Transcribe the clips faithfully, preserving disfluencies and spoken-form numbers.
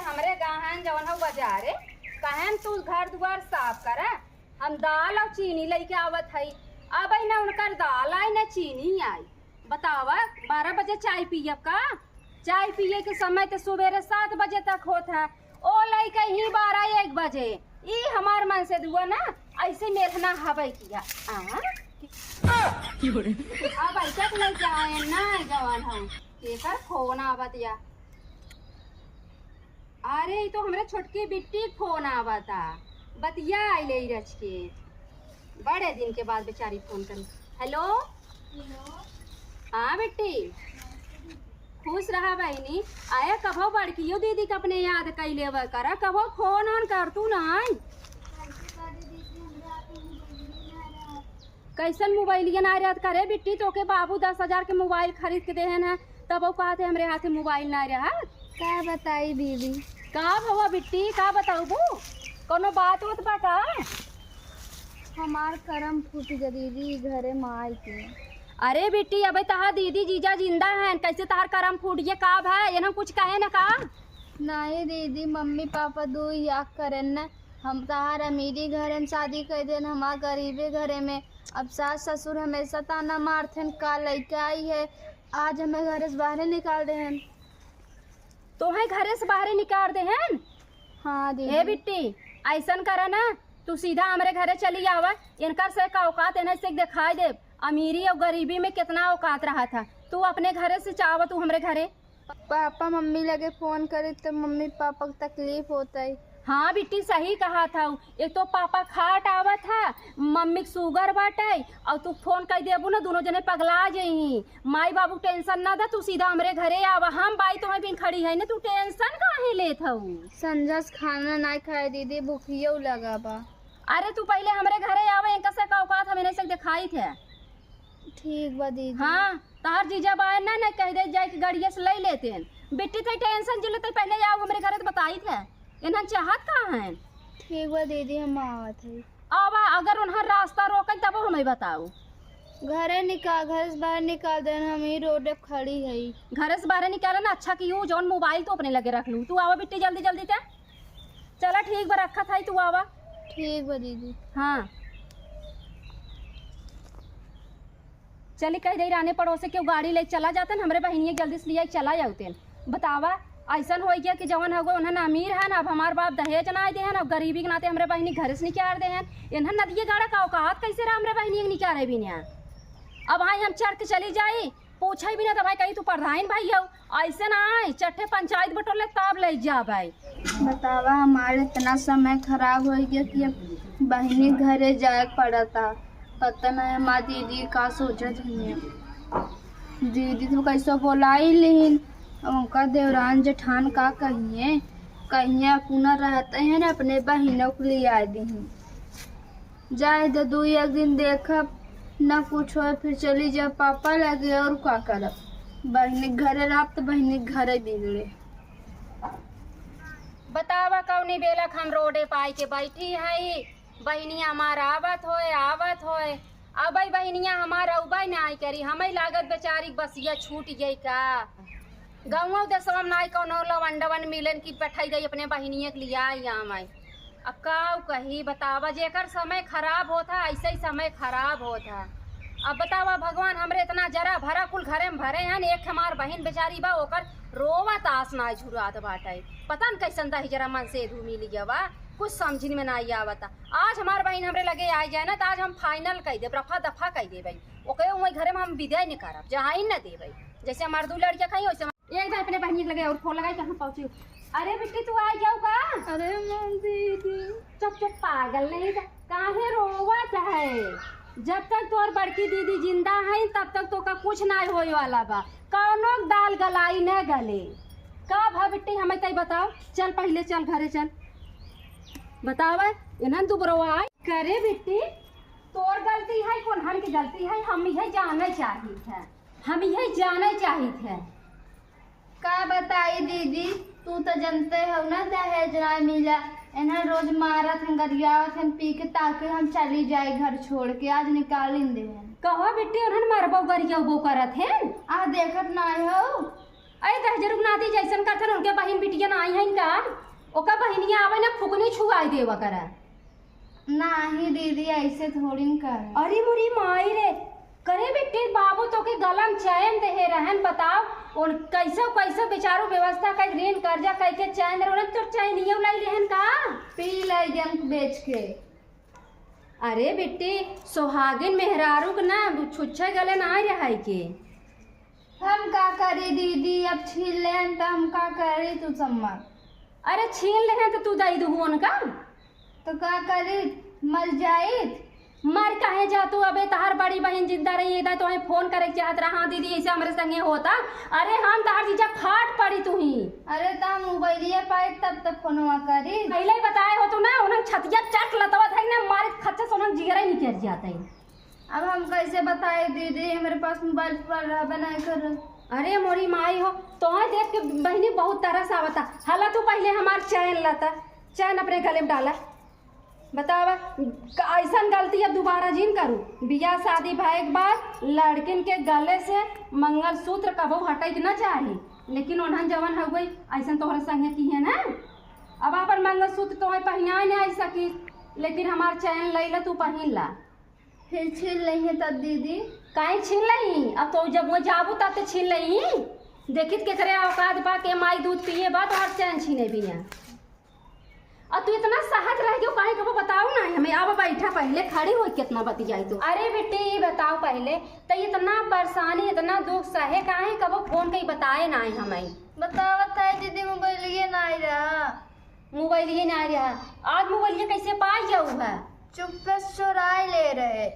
हमरे गाहन जवन हउ बजारे, कहन तू घर दुआर साफ करा, हम दाल अउर चीनी लइके आवत हई। अबइ न उनकर दाल आई न चीनी आई। बतावा, बारह बजे चाय पियब का? चाय पिए के समय त सुबेरे सात बजे तक होत है, ओ लइके ही बारह एक बजे। ई हमार मनसेधुआ न अइसे मेलना हबइ किया। आ? अब अइसे त लइके आए ना जवन हउ, केकर फोन आवत या? अरे, ई तो हमरे छोटकी बिट्टी क फोन आवता। बतिया आइले ई रच के। बड़े दिन के बाद बेचारी फोन करी। हेलो? हेलो? हाँ बिट्टी, खुश रहा बहिनी। आया कभो बड़कियो दीदी के अपने याद कइ लेवा करा, कभो फोन ओन कर तू नाई। कैसन मोबाइलिया ना रहत करे बिट्टी, तोके बाबू दस हजार के मोबाइल खरीद के देहन है, तब वो कहते हमरे हाथे मोबाइल ना रहत। का बताई दीदी? का भवा बिट्टी, का बताऊबू? कोनो बात उत बा का? हमार करम फूट गया दीदी, घरे में आए के। अरे बिट्टी, अबे तहार दीदी जीजा जिंदा हैं, कैसे तहार करम फूट गया? का भा, एनहन कुछ कहे न का? नहीं दीदी, मम्मी पापा दू याक करेन न, हम तहार अमीरी घरे में शादी कर देन, हमार गरीबे घरे में। अब सास ससुर हमेशा ताना मारथेन, का लइका आई है, आज हमें घरे से बाहरे निकाल देहन। तोहे घरे से बाहरे निकाल देहन? हाँ दीदी। ए बिट्टी, ऐसन करा ना, तू सीधा हमरे घरे चली आवा, इनकर से का औकात, इन्हें से दिखाई देब। अमीरी और गरीबी में कितना औकात रहा था। तू अपने घरे से चावा, तू हमरे घरे। पापा मम्मी लगे फोन करी त मम्मी पापा के तकलीफ होतई। हाँ बिट्टी, सही कहा था। एक तो पापा खाट आवत है, मम्मी के शुगर बाटे, और तू फोन कर देबू ना, दोनों जने पगला जइही। माई बाबू टेंशन ना दा, तू सीधा हमरे घरे आवा, हम बाई तोहे बिन खड़ी है ना, तू टेंशन काहे लेत हऊ? संझा से खाना ना खाए दीदी, भूखियो लगा बा। अरे तू पहले हमरे घरे आवा, इनका से का औकात हम इन्हें से दिखाई थे। ठीक बा दीदी। हाँ, तहार जीजा बाए ना, ना कह दे जाए कि गाड़िया से ले लेते हैं। बिट्टी ते टेंशन जिले ते पहले आओ हमरे घरे तो बताई थे। इन्हन चाहत का हैं? ठीक बा दीदी, हम आवत हई। आवा, अगर उन्हन रास्ता रोकन तब हमें बताओ। घरे निकाल, घर से बाहर निकाल देन, हम ही रोड पे खड़ी हई। घरे से बाहर निकाले ना, अच्छा की हूँ, जौन मोबाइल तो अपने लगे रख लू। तू आवा बिट्टी जल्दी जल्दी ते। चला ठीक बा, रखत हई, तू आवा। ठीक बा दीदी। हाँ। चली कह दे राने पड़ोसे केहू गाड़ी ले चला जातन, हमरे बहिनिया के जल्दी से लिया चला जाउतेन। बतावा, ऐसन होइ गया कि जवन हगो उन्हन अमीर हन, अब हमार बाप दहेज ना दे हन, अब गरीबी के नाते हमरे बहिनी घर से निकाल दे हन। इन्हन नदिये गाड़ा का औकात कैसे रहा हमरे बहिनी के निकाले बिना? अब आई हम चढ़ के चली जाई, पूछे बिना तो भाई कही तू प्रधान भाई हऊ, ऐसे ना आई, चट्ठे पंचायत बटोले तब ले जा भाई। बतावा, हमार इतना समय खराब होइ गया कि अब बहिनी घरे जाए के पड़ता। पता नहीं हमार दीदी का सोचत हइये। दीदी तो कैसे बोलाई लिहिन, अब उनका देवरान जेठान का कहिए, कहिए अपना रहते हैं ना, अपने बहिनों को ले आए दीहिन। जाए दे, दू एक दिन देखब, ना कुछ होए, फिर चली जाए पापा लगे, और का करब? बहिनी के घरे रहब तो बहिनी के घरे बिगड़े। बतावा, कौनी बेलक हम रोडे पाई के बैठी हई, बहिनिया हमार आवत होए, आवत होए। अबई बहिनिया हमार अउबई नाई करी, हमई लागत बेचारी बसिया छूट गई का? गउँवा देसवा में नाई कौनो लवंडवन मिलन की पठाई दई अपने बहिनिया के लिया आई आमई। अब काउ कही बतावा, जेकर समय खराब होत है, ऐसे ही समय खराब होत है। अब बतावा भगवान, हमरे इतना जरा भरा कुल घरे में भरे हन, एक हमार बहिन बेचारी बा, ओकर रोवत आस नाई झुरात बाटे। पता न कैसन दहिजरा मनसेधू मिल गया बा, कुछ समझिन में नाई आवता। आज हमार बहिन हमरे लगे आइ जाए ना, त आज हम final कइ देब, रफा दफा कइ देब। ओके वही घरे में हम विदा ही नहीं करब, जहाँ ही न देब। जैसे हमार दू लड़कियाँ खाई, वैसे हम एक दाई अपने बहिनी के लगे और फोन लगाई, कहाँ पहुँची। अरे बिट्टी, तू आइ जाऊ का? अरे मौसी जी। चुप चुप, पागल नहीं था, काहे रोवत है? जब तक तोर बड़की दीदी जिंदा है, तब तक तोका कुछ नाई होए वाला बा। कौनो दाल गलाई न गले। का भा बिट्टी, हमें तई बताओ। चल पहले चल घरे चल। बतावे, इन्हन दुबरवा आई। करे बिट्टी, तोर गलती है, कोन्हन की गलती है, हम यह जाने चाहित है, हम यह जाने चाहित है। का बताई दीदी, तू तो जनते हो ना, दहेज ना मिला, इन्हन रोज मारत हैं, गरियावत हैं, पी के ताके हम चली जाए घर छोड़ के, आज निकालिन दे हैं। कहो बिट्टी, उन्हन मरबो गरियाबो करत हैं। आ देखत ना हो। अरे दहिजरू के नाती जैसन करथन, उनके बहिन बिटिया के नाई हइन का? ओका बहिनिया आवे ना, फुकनी छुआई देवा करा। नाही दीदी, ऐसे थोड़ी न कर। अरे मोरी माई रे, करे बिट्टी, बाबू तोके गला में चैन देहे रहन, बताओ, उन कैसे, कैसे बेचारू व्यवस्था कइ, ऋण कर्जा कइ के चैन रहे, तो चैनियो लाई लेहन का? पी लाई जंक बेच के। अरे बिट्टी, सोहागिन मेहरारू के ना छुच्छे गले ना रहाई के। हम का करी दीदी, अब छीन लेहन त हम का करी, तू सम्मत। अरे छीन लेहन त तू दई दुहु उनका। तो का करी, मर जाइत? मर काहे जा तू, अबे तहार बड़ी बहिन जिंदा रही, इधर तोहे फोन करे के चाहत रहा, "हाँ दीदी, ऐसे हमरे संगे होता।" अरे हम तहार जीजा फाट पड़ी तू ही। अरे त हम मोबाइलिया पाई तब तो फोनवा करी। पहिले ही बताए हो तू ना, उन्हें छतिया चट लतवा था ना, मारे खच्चा से उन्हें जिगरा ही निकल जाता है। अब हम कैसे बताई दीदी, हमरे पास मोबाइल पर रहबे नहीं कर। अरे मोरी माई हो, तोहे देख के बहिनी बहुत तरस आवता। हला तू पहिले हमार चैन लता, चैन अपने गले में डाला। बतावा, क-, ऐसन गलती अब दोबारा जिन करू। बियाह शादी भए के बाद लड़किन के गले से मंगलसूत्र कबो हटै के ना चाही, लेकिन ओन्हन जवन हउवे ऐसन तोहरे संगे किहे ना। अब आपन मंगलसूत्र तोहे पहिनाए ना आई सकी, लेकिन हमार चैन लैला तू पहिन ला। फिर छीन लइहे तब दीदी? काहे छीन लही? अब तो जब वो जाबू तब तो छीन लही। देखित केकरे औकात बा, के माई दूध पिए बा तो हर चैन छीने बिया। और तू इतना सहज रह गयो, काहे कबो बताओ ना हमें। अब बैठा पहिले, खड़ी होई कितना बतियाई तू। अरे बेटी, ये बताओ पहिले, तो इतना परेशानी, इतना दुख सहे, काहे कबो फोन कई बताए ना हमें? बतावत है दीदी, मोबाइलिए ना आई रहा। मोबाइलिए ना आई रहा। आज मोबाइलिए कैसे पाई जाऊ है? चुप्पे से चोराए ले रहे।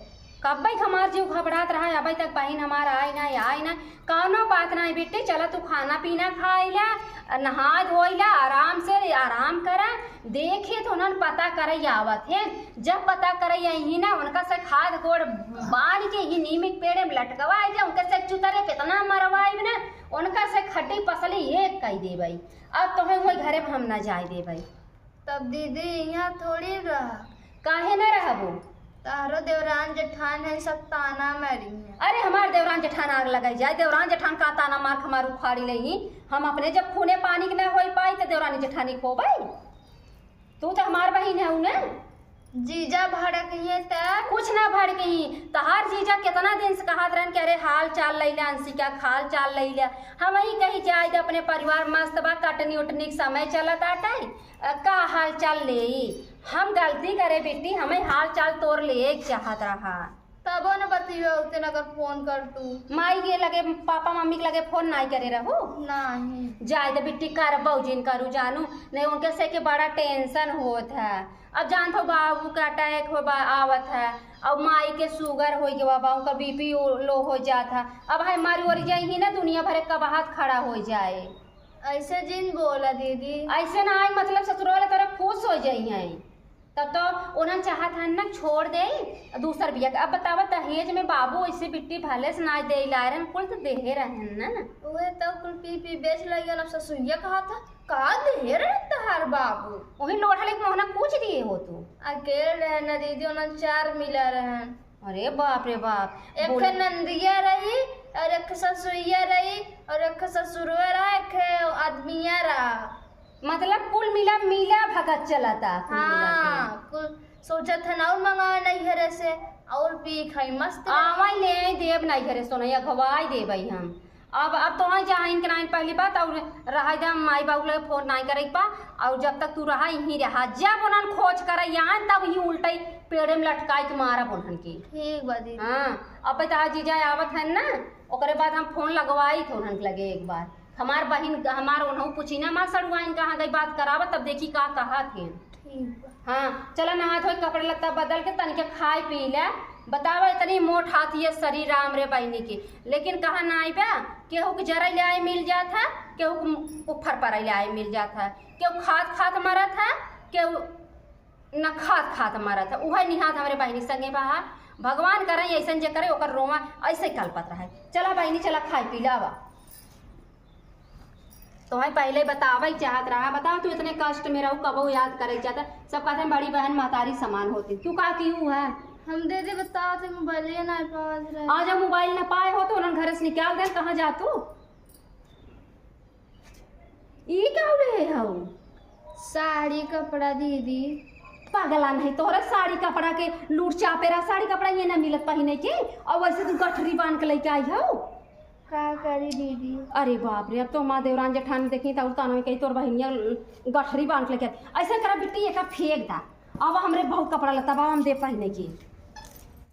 कब्बे हमार जीव घबरात रहा है, अबे तक बहिन हमार आई ना, आई ना। कौनो बात ना है बेटी, चला तू खाना पीना खाई ला, नहाए धोई ला, आराम से आराम करा। देखी तो उन्हन पता करे आवत है, जब पता करे यही ना, उनका से हाथ गोड़ बांध के ही नीम के पेड़े में लटकवा आई जा, उनके से चुतरे कितना मरवाई ना, उनका से खड्डी पसली एक कई देबई। अब तोहे वही घरे में हम ना जाए देबई। तब दीदी यहाँ थोड़ी रह। काहे ना रहबू? तारो देवरान जेठान है, सब ताना मारी हैं। अरे हमार देवरान जेठान आग लगाई जाए, देवरान जेठान का ताना मार के हमार उखाड़ी लेही। हम अपने जब खूने पानी के ना होई पाई तो देवरानी जेठानी खोबई? तू तो हमार बहिन है ना। जीजा भड़क हैं त? कुछ ना भड़कही। तहार जीजा कितना दिन से कहत रहन कि अरे हाल चाल लैला अंशिका, हाल चाल लैला। हम ही कही जाए दे अपने परिवार मस्त बा, कटनी उटनी के समय चलत आटे। अ, का हाल चाल लेई? हम गलती करे बेटी, हमें हाल चाल तोर लेई चाहत रहा। तबो न बतियो उतने अगर फोन कर तू। माई के लगे, पापा मम्मी के लगे फोन नाई करे रहू? नहीं। जाए दे बेटी, कर बउजिन करू जानू, नहीं उनके से के बड़ा टेंशन होत है। अब जानत हो बाबू के अटैक हो बा-, आवत है, अब माई के शुगर हो गया बा, उनका बीपी लो हो जात है। अब है मर उर जाई ही ना, दुनिया भर का बात खड़ा हो जाए। ऐसे जिन बोला दीदी। ऐसे ना आई, मतलब ससुर वाले तोरा खुश हो जाई हैं। तब तो उन्हन चाहत हन ना छोड़ दे दूसर बिया के। अब बतावा दहेज में बाबू ऐसे बिट्टी भले से ना दे ला रहन, कुल तो देहे रहन ना। उहे तो कुल पी पी बेच लगे, अब ससुरिया कहा था, का देहे रहन तहार बाबू? वही लोढ़ा लेके मोहना कूच दिए हो तू। अकेले रहन ना दीदी, उन्हन चार मिला रहन। अरे बाप रे बाप, एक बोल। ठे नंदिया रही और एक ठे ससुइया रही और एक ठे ससुरवा रहा, एक ठे आदमिया रहा। मतलब कुल मिला, मिला भगत चलता, कुल मिला के। हाँ, कुल सोचत हन और मंगावे नैहरे से, और पी खाई मस्त रहे। आवाई ले आई देब नैहरे से, सोना अगवाई देबई हम। अब, अब तो आई जा इनके नाइन पहली बात, और रहा दे, हम माई बाबू लगे फोन नाई करे के बा, और जब तक तू रहा, यहीं रहा। जब उन्हन खोज करे यहाँ, तब ही उल्टे पेड़े में लटकाई के मारब उन्हन के। ठीक बा दीदी। हाँ, अब तो जीजा आवत है ना, ओकरे बाद हम फोन लगवाई थे उन्हन के लगे एक बार। हमार बहिन, हमार ओनहु पूछी ना, हमार सड़ुआइन कहाँ गई, बात करावत, तब देखी का कहत हैं। ठीक बा। हाँ, चला नहा धोई, कपड़ा लत्ता बदल के तनिके खाए पी ले। बतावा, इतनी मोट हाथी है शरीर राम रे बहिनी के, लेकिन कहाँ ना आइबे, केहू के जरई ले आए मिल जात है, केहू के उफर पर ले आए मिल जात है, केहू खात खात मरत है, केहू न खात खात मरत है। उहे निहात हमरे बहिनी संगे बा। भगवान करे ऐसन जे करे, ओकर रोवा ऐसे कलपत रहे। चला बहिनी, चला खाए पी लावा। तोहे पहिले बतावइ चाहत रहा, बताओ तू इतने कष्ट में रहू, कबो याद करइ चाहत। सब कहत हैं बड़ी बहन महतारी समान होती, तू का किहू है? हम दीदी बताओ थे मोबाइल ना पावत रहे। आ जा, मोबाइल ना पाए हो तो उन्हन घर से निकाल दे, कहाँ जा तू? ई का ले हऊ? साड़ी कपड़ा दीदी। पगला नहीं, तोहरे साड़ी कपड़ा के लूट चापे रहा, साड़ी कपड़ा ये ना मिलत पहिने के, और वैसे तू गठरी बांध के लेके आई हऊ। का करी दीदी? अरे बाप रे, अब तो माँ देवरान जेठानी देखी त उल्टा नहीं कही तोर बहिनिया गठरी बांध के लेके आई। ऐसे करा बिट्टी, एका फेंक दा, अब हमरे बहुत कपड़ा लत्ता बा, हम दे पहिने के।